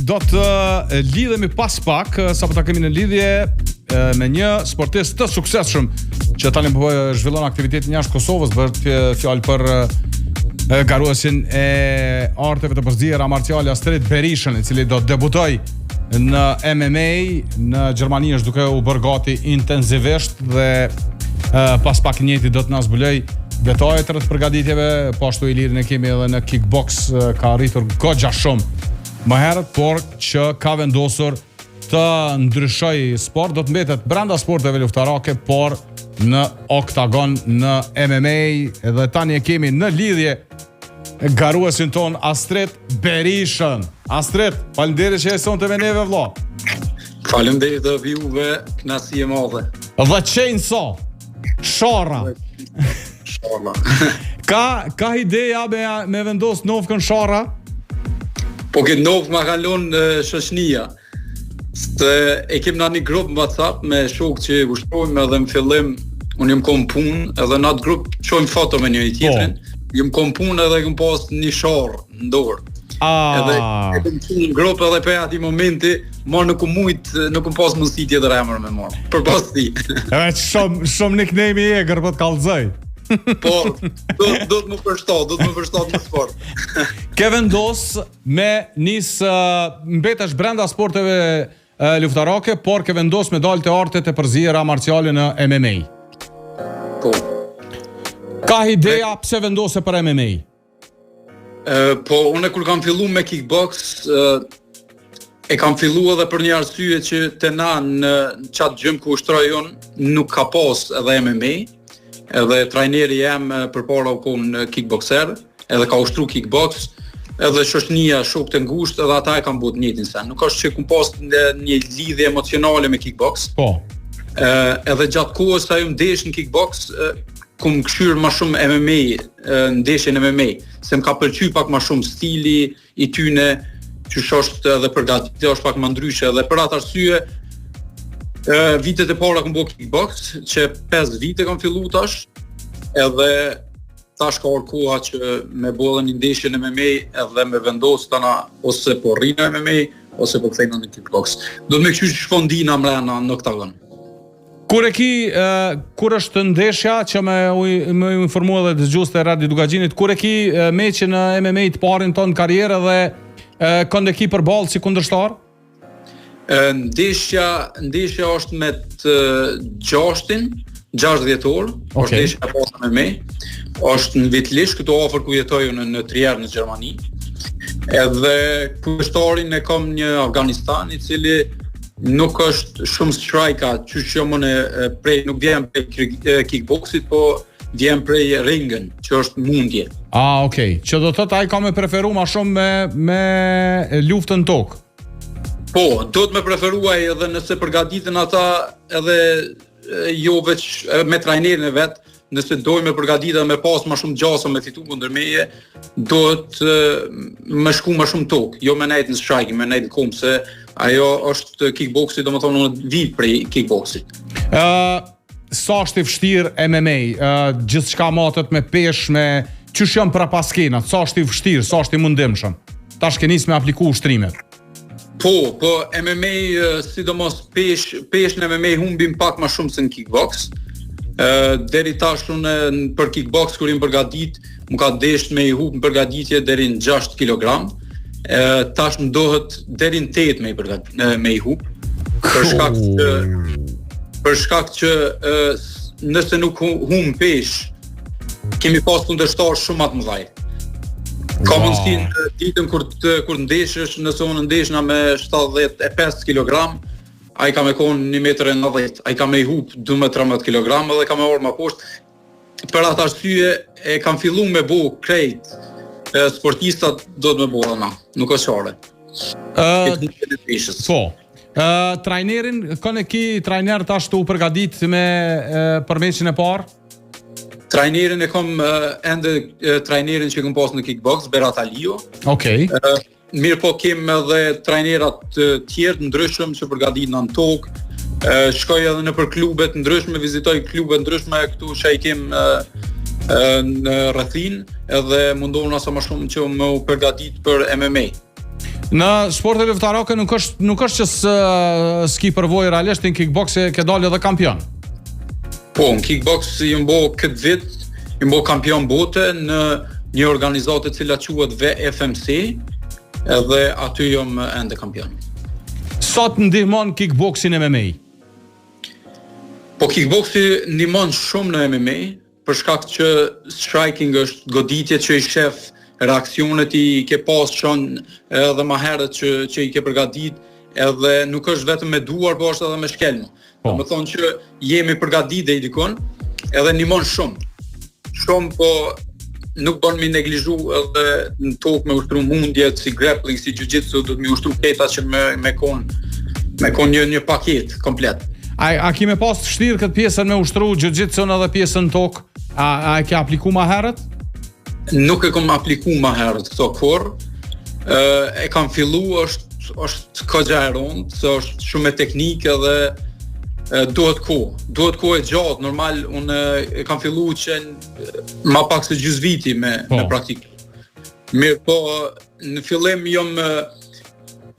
do të lidhemi pas pak, sapo ta kemi në lidhje me një sportist të suksesshëm që tani po zhvillon aktivitetin jashtë Kosovës, bëhet fjalë për garuesin e arteve të përziera marciale Astrit Berishën, i cili do të debutojë në MMA në Gjermani është duke u bërë gati intensivisht dhe pas pak i njëjti do të na zbulojë detajet rreth përgatitjeve, po ashtu Ilirin e kemi edhe në kickbox ka arritur goxha shumë më herët, por që ka vendosur të ndryshojë sport, do të mbetet brenda sporteve luftarake, por në oktagon në MMA dhe tani e kemi në lidhje garuesin tonë Astrit Berishën. Astrit, faleminderit që je sonte me neve vëlla. Faleminderit edhe juve, kënaqësi e madhe. Dhe Chainsaw. Sharra. Sharra. ka ka ideja me me vendos nofkën Sharra? Po këtë nofkë ma kanë lënë shoqnia. Se e kem na një grup në WhatsApp me shokë që ushtrojmë edhe në fillim unë jam kon n'punë edhe në atë grup çojmë foto me njëri po. tjetrin. Jam kon n'punë edhe kam pas një sharrë në dorë. Ah. Edhe e kam çu në grup edhe prej atij momenti, më nuk kam mujt, nuk kam pas mundësi tjetër emër me marr. Përpos tij. Edhe shumë shumë nickname i egër po të kallzoj. Po, do do të më përshtat, do të më përshtat në sport. Ke vendos me nis mbetesh brenda sporteve luftarake, por ke vendos me dalë te artet e përziera marciale në MMA. Po. Ka ideja pse vendose për MMA? E, po, unë kur kam fillu me kickbox, e, e kam fillu edhe për një arsye që te na në qatë gym ku ushtroj unë, nuk ka pas edhe MMA, edhe trajneri jem përpara u konë kickboxer, edhe ka ushtru kickbox, edhe shoqnia, shokët e ngushtë, edhe ata e kanë bo të njëjtin sen. Nuk është që kum pas një, një lidhje emocionale me kickbox. Po. Ë edhe gjatë kohës sa jam ndesh në kickbox, kum kqyr më shumë MMA, ndeshjen MMA, se më ka pëlqy pak më shumë stili i tyne, qysh është edhe përgatitja është pak më ndryshe edhe për atë arsye ë vitet e para kum bo kickbox, që 5 vite kam fillu tash, edhe tash ka ardhur koha që me bo edhe një ndeshje në MMA edhe me vendos tana ose po rri në MMA ose po kthehna në kickbox. Do të me kqyr qysh po ndihna mrena në oktagon. Kur e ki, uh, kur është ndeshja që me u, me u informu edhe dëgjuesit e Radio Dukagjinit, kur e ki meçin në MMA të parin tonë në karrierë dhe uh, kënd e ki përballë si kundërshtar? Ndeshja, ndeshja është me të gjashtin, 6 dhjetor, okay. është ndeshja e parë me me, është në Vitlish, këtu afër ku jetoj unë në Trier në Gjermani. Edhe kundërshtarin e kam një Afganistan i cili nuk është shumë striker, qysh jam unë prej nuk vjen prej kickboxit, po vjen prej ringen, që është mundje. Ah, okay. Që do të thotë ai ka me preferu ma shumë me me luftën tokë. Po, do të me preferu ai edhe nëse përgatiten ata edhe jo veç me trajnerin e vet, nëse dojnë me përgatit edhe me pas ma shumë gjasa me fitu kundër meje, duhet me shku ma shumë tokë, jo me nejtë në striking, me nejtë në komë, se ajo është kickboxi, domethonë unë vi prej kickboxit. Ë uh, sa është i vështirë MMA, uh, gjithçka matet me peshë, me qysh janë prapaskenat, sa është i vështirë, sa është i mundimshëm. Tash ke nis me apliku ushtrimet. Po, po MMA sidomos peshë, peshë në MMA humbim pak më shumë se në kickbox. Ë deri tash unë për kickbox kur jam përgatit, më ka desht me i hup në përgatitje deri në 6 kg. Ë tash më dohet deri në 8 me i përgat me i hup. Për shkak që për shkak që ë nëse nuk humb peshë kemi pas kundërshtar shumë më të mëdhaj. Ka wow. mundësi në ditën kur të, kur ndeshesh, nëse unë ndeshna me 75 kg, ai ka me kon 1,90 m, ai ka me i hup 12-13 kg dhe ka me ardh ma poshtë. Për atë arsye e kam fillu me bo krejt sportistat do të me bo na, nuk është çare. Ë, uh, po. Ë, uh, trajnerin, kënd e ki trajner tash tu u përgatit me uh, për meçin e parë? Trajnerin e kam uh, ende uh, trajnerin që kam pas në kickbox, Berat Aliu. Okej. Okay. Uh, mirëpo kem edhe trajnera të tjerë të ndryshëm që përgatiten në tokë. Uh, shkoj edhe nëpër klube të ndryshme, vizitoj klube të ndryshme këtu që i kem uh, në rrethinë edhe mundohna sa më shumë që me u përgatit për MMA. Në sporte luftarake nuk është nuk është që s'ki përvojë realisht në kickbox e ke dalë edhe kampion. Po, në kickbox jam bo këtë vit, jam bo kampion bote në një organizatë e cila quhet VFMC, edhe aty jam ende kampion. Sa të ndihmon kickboxi në MMA? Po kickboxi ndihmon shumë në MMA, për shkak që striking është goditje që i shef, reaksionet i ke pas shumë edhe ma herët që, që i ke përgatit, edhe nuk është vetëm me duar, po është edhe me shkelma. Po. Domethonë që jemi përgatit deri dikun, edhe ndihmon shumë. Shumë, po nuk bën mi neglizhu edhe në tokë me ushtru mundjet, si grappling, si jiu-jitsu, duhet mi ushtru këta që me, me kon, me kon një, një paket komplet. A, a ki me pas të vështirë këtë pjesën me ushtru jiu-jitsu edhe pjesën në tokë? A, a e ke apliku ma herët? Nuk e kom apliku ma herët këto kurrë. E kam fillu, është është kogja e rëndë, se është shumë me teknikë edhe duhet kohë. Duhet kohë e gjatë, normal unë e kam fillu që ma pak se gjysë viti me, po. me praktiku. Mirëpo, në fillim jom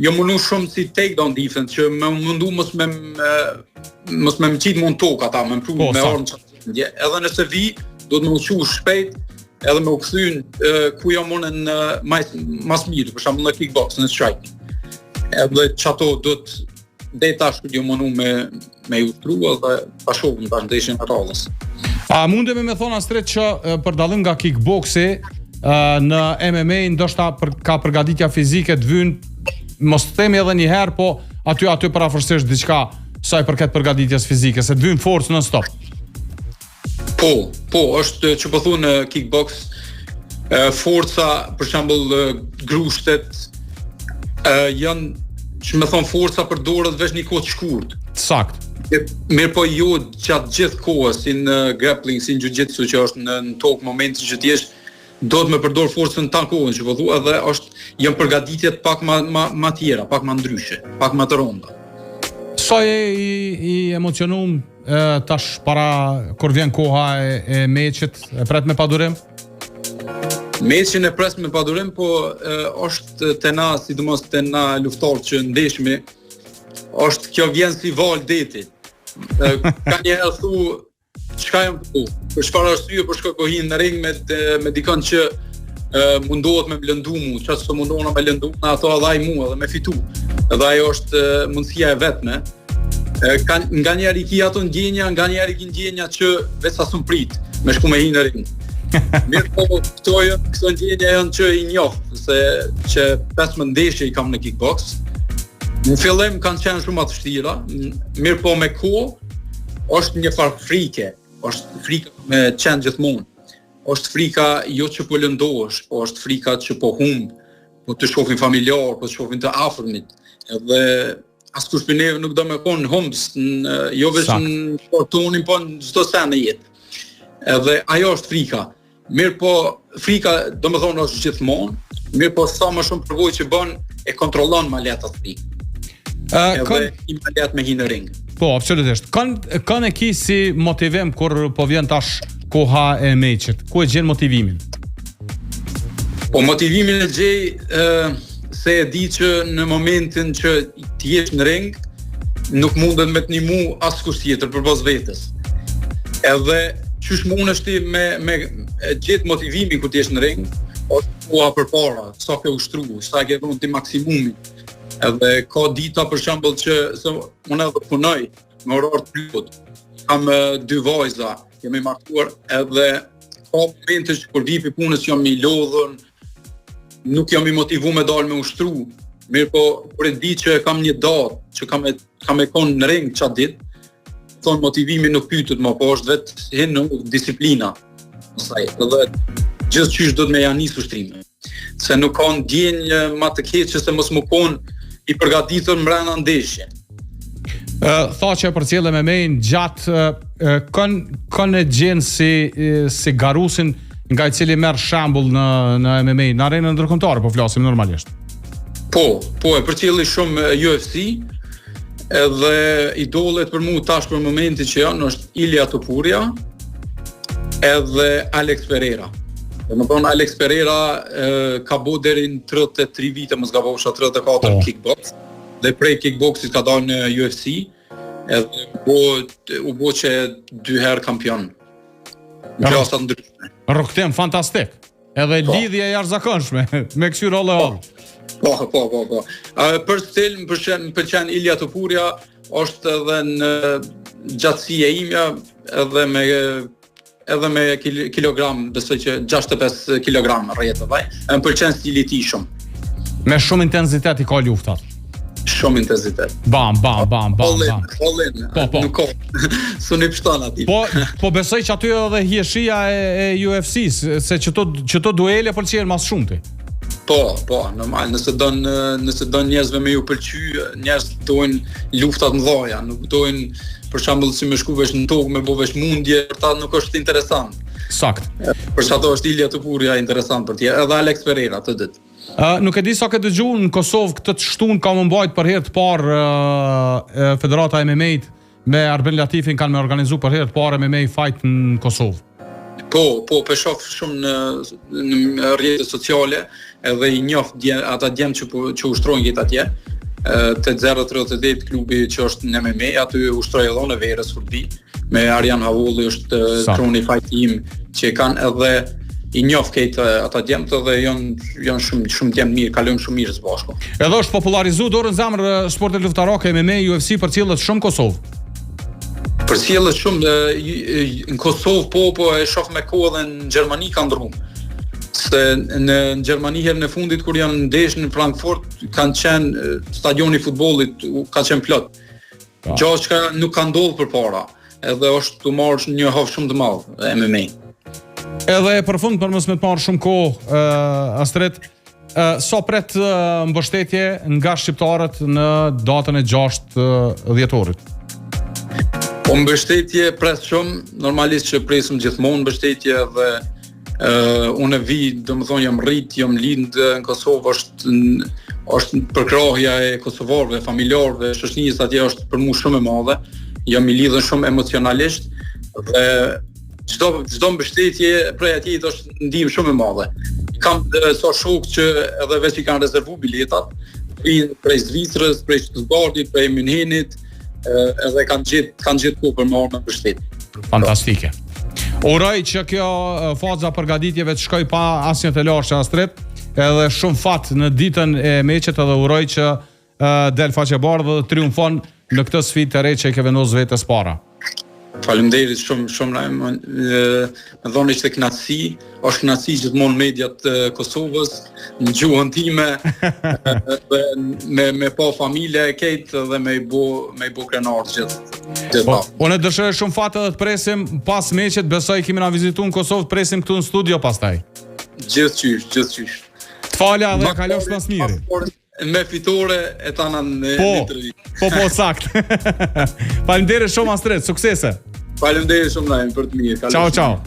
jom mundu shumë si takedown defense që me mundu mos me mos me më qitë mu në tokë ata, me më pru po, me orë në qatë Edhe nëse vi, duhet me u çu shpejt, edhe me u kthy ku jam unë në ma s'miri, për shembull në kickbox, në striking. Edhe qato duhet deri tash jam mundu me me i ushtru edhe pa shohim tash ndeshjen e radhës. A mundemi me thonë Astrit që për dallim nga kickboxi në MMA ndoshta për ka përgatitja fizike të vyn mos të themi edhe një herë, po aty aty përafërsisht diçka sa i përket përgatitjes fizike, se të vyn forcë non stop. Po, po, është që po thu në kickbox, forca, për shembull, grushtet, janë, që me thonë, forca përdoret veç një kohë të shkurt. Sakt. Mirëpo jo gjatë gjithë kohës, si në grappling, si në jiu-jitsu, që është në, në tokë momentin që t'jesh, duhet me përdor forcën tanë kohën, që po thu, edhe është, janë përgatitjet pak ma, ma, ma tjera, pak ma ndryshe, pak ma të ronda. Sa je i, i emocionum E, tash para kur vjen koha e, e meçit, e pret me padurim? Meçin e pres me padurim, po e, është te na, sidomos te na luftarët që ndeshmi, është kjo vjen si valë deti. E, ka një herë thu, çka jam këtu? Për çfarë arsye po shkoj po hi në ring me me dikon që e, mundohet me më lëndu mu, që s'po mundohna me lëndu në ato edhe ai mu edhe me fitu. Edhe ajo është mundësia e vetme. Ka nganjëherë i ki ato ndjenja, nganjëherë i ki ndjenja që veç sa s'um prit, me shku me hi në ring. Mirëpo, këto, janë, këto ndjenja janë që i njoh, se që 15 ndeshje i kam në kickbox. Në fillim kanë qenë shumë ma të vështira, mirëpo me kohë, është një farë frike, është frika me qenë gjithmonë. Është frika jo që po lëndohesh, po është frika që po humb, po të shofin familjarë, po të shofin të afërmit. Edhe askush prej neve nuk do me konë humbës, në, jo veç në sport tonin, po në çdo sen në jetë. Edhe ajo është frika. Mirëpo, frika, domethonë, është gjithmonë, mirëpo sa më shumë përvojë që bën, e kontrollon ma lehtë atë frikë. Uh, Edhe kon... i ma lehtë me hi në ring. Po, absolutisht. Kon, kon e ki si motivim kur po vjen tash koha e meçit? Ku e gjen motivimin? Po motivimin e gjej ë se e di që në momentin që ti jesh në ring, nuk mundet me të nimu askush tjetër përpos vetes. Edhe qysh mundesh ti me me gjet motivimin kur ti jesh në ring, është koha përpara, sa ke ushtru, sa ke dhënë ti maksimumin. Edhe ka dita për shembull që se unë edhe punoj me orar të plotë. Kam dy vajza, jam i martuar edhe ka momente që kur vi prej punës jam i lodhur, nuk jam i motivu me dalë me ushtru, mirëpo kur e di që e kam një datë, që kam e, kam me konë në ring qatë ditë, thonë motivimi nuk pytet më, po është vetë hin në disiplina, saj, edhe gjithqysh do të me ja nis ushtrimin. Se nuk ka ndjenjë ma të keqe se mos me kon i përgatitur mbrenda ndeshje. Ë tha që e përcjell MMA-n gjatë kon kon e gjen si si garusin nga i cili merr shembull në në MMA, në arenën ndërkombëtare po flasim normalisht. Po, po e përcjelli shumë UFC, edhe idolet për mu tash për momentin që janë është Ilia Topuria edhe Alex Pereira. Domethonë Alex Pereira e, ka bo deri në 33 vite, mos gabofsha 34 po. kickbox dhe prej kickboxit ka dalë në UFC edhe u bo, u bo që dy herë kampion. Në klasa të ndryshme. Rrugëtim fantastik. Edhe po. lidhje e jashtëzakonshme me kqyr hollë hollë. Po, po, po, po. Uh, për stil më pëlqen, më pëlqen Ilja Topuria, është edhe në gjatësi e imja, edhe me edhe me kilogram, besoj që 65 kilogram rrihet edhe. Më pëlqen stili i tij shumë. Me shumë intensitet i ka luftat. Shumë intensitet. Bam, bam, bam, bam, bam. All in, po, po. Nuk ka. S'un i pshton atij. Po, po besoj që aty edhe hijeshia e, e UFC-s, se qëto qëto duele pëlqehen ma s'shumti. Po, po, normal, nëse don nëse don njerëzve me ju pëlqy, njerëz dojnë lufta të mëdha, nuk dojnë për shembull si me shku veç në tokë me bo veç mundje, për ta nuk është interesant. Sakt. Për qato është Ilja Topuria interesant për tjerë, edhe Alex Pereira të dytë. Uh, nuk e di sa ke dëgju në Kosovë këtë të shtunë ka me mbajt për herë të parë uh, Federata e MMA-t me Arben Latifin kanë me organizu për herë të parë MMA fight në Kosovë. Po, po, po shoh shumë në në rrjetet sociale, edhe i njoh dje, ata djem që po, që ushtrojnë gjithë atje. Te 038 klubi që është në MMA, aty ushtroj edhe unë verës kur vi me Arjan Havolli është Troni Fight Team që kanë edhe i njoh krejt ata djemtë dhe janë janë shumë shumë djem mirë, kalojmë shumë mirë së bashku. Edhe është popularizu dorën n'zemër sportet luftarake MMA, UFC përcillet shumë Kosovë. Përcillet shumë në Kosovë po po e shoh me kohë edhe në Gjermani ka ndrru. Se në, në Gjermani herën e fundit kur janë ndesh në Frankfurt kanë qenë stadioni i futbollit ka qenë plot. Po. Gjë që nuk ka ndodhur përpara, edhe është tu marrë një hov shumë të madh MMA. Edhe për fund për mos me të marrë shumë kohë, uh, Astrit, uh, sa pret uh, mbështetje nga shqiptarët në datën e 6 dhjetorit? Po mbështetje pres shumë, normalisht që presim gjithmonë mbështetje dhe Uh, unë vi, domethonë, jam rrit, jam lind në Kosovë, është, është përkrahja e kosovarëve, familjarëve, shoqërisë atje është për mu shumë e madhe, jam i lidhun shumë emocionalisht dhe çdo çdo mbështetje prej atje është ndihmë shumë e madhe. Kam sa shokë që edhe veç i kanë rezervu biletat, vijnë prej Zvicrës, prej Stuttgartit, prej Münhenit, edhe kanë gjet kanë gjet kohë për me ardhë me mbështet. Fantastike. Uroj që kjo faza përgatitjeve të shkojë pa asnjë telashe Astrit, edhe shumë fat në ditën e meçit edhe uroj që uh, del faqebardhë dhe triumfon në këtë sfidë të re që i ke vendosur vetes para. Faleminderit shumë shumë Naim, me thonë ishte kënaqësi, është kënaqësi gjithmonë mediat e Kosovës në gjuhën time dhe me me pa familje e krejt dhe me i bo me i bo krenar gjithë. Gjithë po, unë të dëshiroj shumë fat edhe të presim pas meçit, besoj ki me na vizitu në Kosovë, të presim këtu në studio pastaj. Gjithqysh, gjithqysh. Të fala dhe kalofsh ma s'miri. Me fitore e tana në po, intervistë. Po, po, sakt. Faleminderit shumë Astrit, suksese. Faleminderit shumë Naim për të mirë. Ciao, ciao.